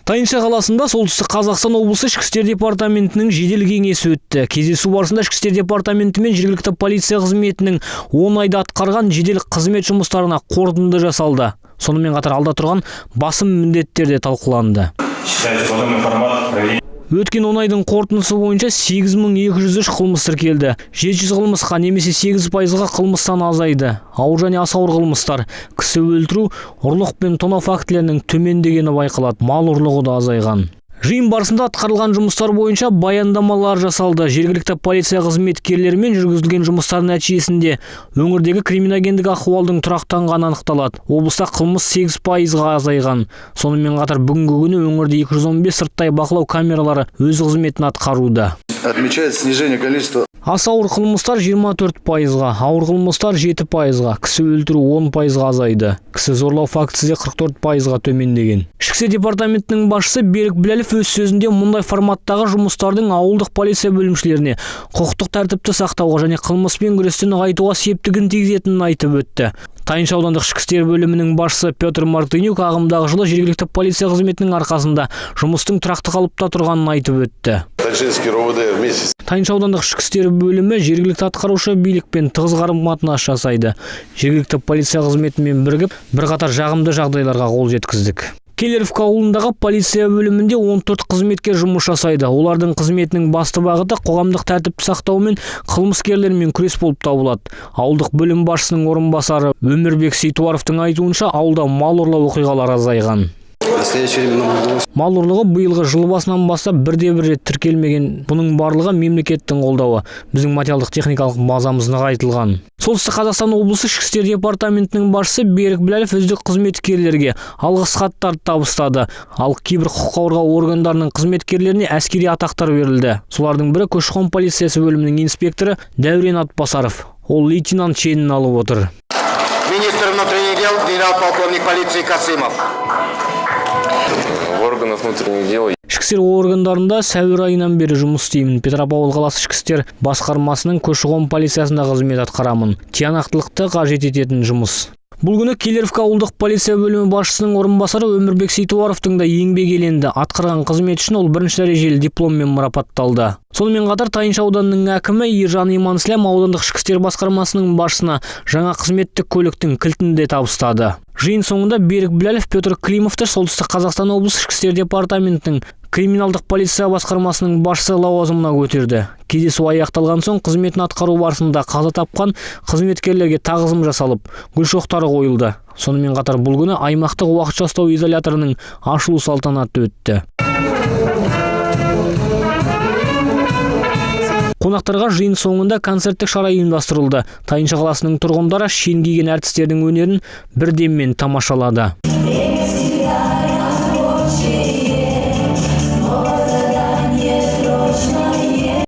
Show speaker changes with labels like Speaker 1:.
Speaker 1: Тайынша қаласында Солтүстік Қазақстан облысы Ішкі істер департаментінің жедел кеңесі өтті. Кездесу барысында Ішкі істер департаменті мен жергілікті полиция қызметінің 10 айда атқарған жедел қызмет жұмыстарына қорытынды жасалды. Сонымен қатар алда тұрған басым міндеттер де талқыланды. Өткен 10 айдың қорытындысы бойынша 8203 қылмыс тіркелді. 700 қылмысқа немесе 8%-ға қылмыс саны азайды. Ауыр және аса ауыр қылмыстар, кісі өлтіру, ұрлық пен тонау фактілерінің төмендегені байқалады. Мал ұрлығы да азайған. Жиын барысында атқарылған жұмыстар бойынша баяндамалар жасалды. Жергілікті полиция қызметкерлерімен жүргізілген жұмыстар нәтижесінде өңірдегі криминогендік ахуалдың тұрақтанғаны анықталады. Облыста қылмыс 8%-ға азайған. Сонымен қатар бүгінгі күні өңірде 215 сырттай бақылау камералары өз қызметін атқаруда.
Speaker 2: Отмечается снижение количества
Speaker 1: Аса ауыр қылмыстар 24%-ға, ауыр қылмыстар 7%-ға, кісі өлтіру 10%-ға азайды. Кісі зорлау фактісі де 44%-ға төмендеген. Ішкі істер департаментінің басшысы Берік Біләлов өз сөзінде мұндай форматтағы жұмыстардың ауылдық полиция бөлімшелеріне құқықтық тәртіпті сақтауға және қылмыспен күресті нығайтуға септігін тигізетінін айтып өтті. Тайынша аудандық ішкі істер бөлімінің басшысы Петр Мартынюк ағымдағы жылы жергілікті полиция қызметінің арқасында жұмыстың тұрақты қалыпта тұрғанын айтып өтті.
Speaker 3: Тайыншинский РОВД вместе с
Speaker 1: Тайынша аудандық ішкі істер бөлімі жергілікті атқарушы билікпен тығыз қарым-қатынас жасайды. Жергілікті полиция қызметімен бірігіп, бірқатар жағымды жағдайларға қол жеткіздік. Келлеровка ауылындағы полиция бөлімінде 14 қызметкер жұмыс жасайды. Олардың қызметінің басты бағыты қоғамдық тәртіпті сақтау мен қылмыскерлермен күрес болып табылады. Ауылдық бөлім басшысының орынбасары Өмірбек Сейтуаровтың айтуынша, ауылда мал ұрлау оқиғалары азайған.
Speaker 2: В настоящее время нам удалось
Speaker 1: Мал ұрлығы биылғы жыл басынан бастап бірде-бір рет тіркелмеген. Бұның барлығы мемлекеттің қолдауы. Біздің материалдық техникалық базамыз нығайтылған. Солтүстік Қазақстан облысы Ішкі істер департаментінің басшысы Берік Біләлов үздік қызметкерлерге алғыс хаттарды табыстады. Ал кейбір құқық қорғау органдарының қызметкерлеріне әскери атақтар берілді. Солардың бірі көші-қон полициясы бөлімінің инспекторы Дәурен Атбасаров. Ол лейтенант шенін алып отыр.
Speaker 4: Министр внутренних дел генерал-полковник полиции Касымов.
Speaker 5: В органах внутренних дел
Speaker 1: Ішкі істер органдарында сәуір айынан бері жұмыс істеймін. Петропавл қаласы ішкі істер басқармасының көші-қон полициясында қызмет атқарамын. Тиянақтылықты қажет ететін жұмыс. Бұл күні Келлеровка ауылдық полиция бөлімі басшысының орынбасары Өмірбек Сейтуаровтың да еңбегі еленді. Атқарған қызмет үшін ол бірінші дәрежелі дипломмен марапатталды. Сонымен қатар Тайынша ауданының әкімі Ержан Иманслям аудандық ішкі істер басқармасының басшысына жаңа қызметтік көліктің кілтін де табыстады. Жиын соңында Берік Біләлов Петр Климовты Солтүстік Қазақстан облысы ішкі істер департаментінің криминалдық полиция басқармасының басшысы лауазымына көтерді. Кездесу аяқталған соң қызметін атқару барысында қаза тапқан қызметкерлерге тағзым жасалып, гүл шоқтары қойылды. Сонымен қатар бұл күні аймақтық уақытша ұстау изоляторының ашылу салтанаты өтті. Қонақтарға жиын соңында концерттік шара ұйымдастырылды. Тайынша қаласының тұрғындары шен киген әртістердің өнерін бір деммен тамашалады.